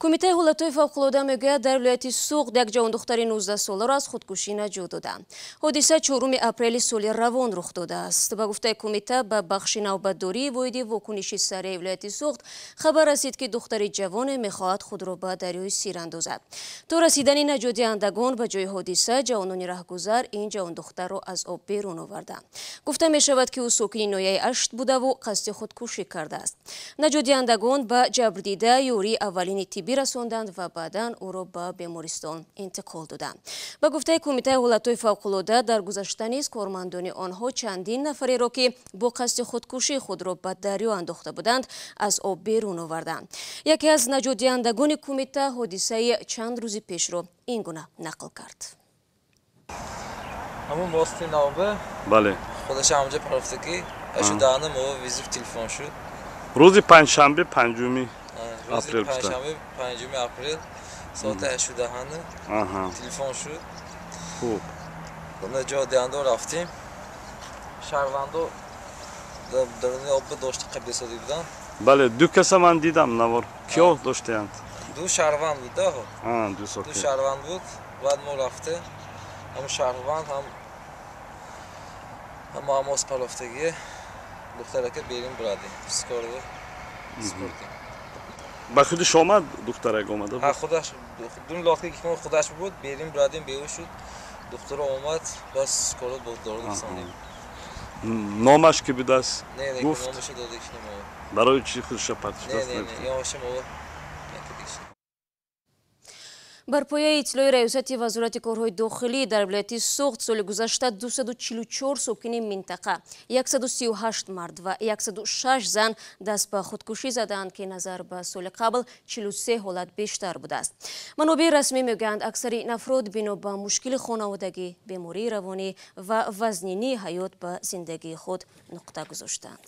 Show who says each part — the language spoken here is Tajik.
Speaker 1: Кумитаи ҳолатҳои фавқулода мегӯяд, дар вилояти Суғд як ҷавондухтари 19-соларо аз худкушӣ наҷот доданд. Ҳодиса 4 апрели соли равон рух додааст. Ба гуфтаи кумита, ба бахши навбатдории воҳиди вокуниши сареи вилояти Суғд хабар расид, ки духтари ҷавоне мехоҳад худро ба дарёи Сир андозад. То расидани наҷотдиҳандагон ба ҷои ҳодиса, ҷавонони раҳгузар ин ҷавондухтарро аз об берун оварданд. Гуфта мешавад, ки ӯ сокини ноҳияи Ашт будаву қасди худкушӣ кардааст. Наҷотдиҳандагон ба ҷабрдида ёрии аввалини тиббӣ расонданд ва баъдан ӯро ба бемористон интиқол доданд. Ба гуфтаи Кумитаи ҳолатҳои фавқулода, дар гузашта низ кормандони онҳо чандин нафареро, ки бо қасди худкушӣ худро ба дарё андохта буданд, аз об берун оварданд. Яке аз наҷотдиҳандагони кумита ҳодисаи чанд рӯзи пешро ин гуна нақл кард.
Speaker 2: Ҳамун мости навба.
Speaker 3: Бале.
Speaker 2: Худаш ҳамҷа парафтагӣ, ашудаана мо вызов телефон шуд.
Speaker 3: Рӯзи панҷшанбе, 5 апрел.
Speaker 2: Панҷшанбе, 5 апрел, соати 8:10 телефон шуд.
Speaker 3: Хуб.
Speaker 2: Наҷотдиҳандо рафтем. Шаҳрвандо даруни об дошта қабилсодӣ буданд.
Speaker 3: Бале, ду каса ман дидам навор. Киё доштаянд?
Speaker 2: Ду шаҳрванд буд, да?
Speaker 3: Ду
Speaker 2: Ду шаҳрванд буд. Баъд мо рафта, ҳам шаҳрванд, ҳам ҳамос палофтагӣ духтарака берин бурадем. Скорый спортим.
Speaker 3: Ба худиш омад, духтарак омада?
Speaker 2: Ҳа, худаш, дун лодка ки худаш буд, берин бурадем, беҳуш шуд. Духтара омад, бас скорый дору расондем.
Speaker 3: Номаш ки будааст?
Speaker 2: Не, не,
Speaker 3: гуфт?
Speaker 2: Номаша додагиш немо.
Speaker 3: Барои чӣ худша партишдааст?
Speaker 2: Не, не, не, ёша мо накардагиш.
Speaker 1: Бар пояи иттилои Раёсати Вазорати корҳои дохилӣ, дар вилояти Суғд соли гузашта 244 сокини минтақа, 138 мард ва 106 зан даст ба худкушӣ задаанд, ки назар ба соли қабл 43 ҳолат бештар будааст. Манобеи расмӣ мегӯянд, аксари ин афрод бино ба мушкили хонаводагӣ, бемории равонӣ ва вазнинии ҳаёт ба зиндагии худ нуқта гузоштанд.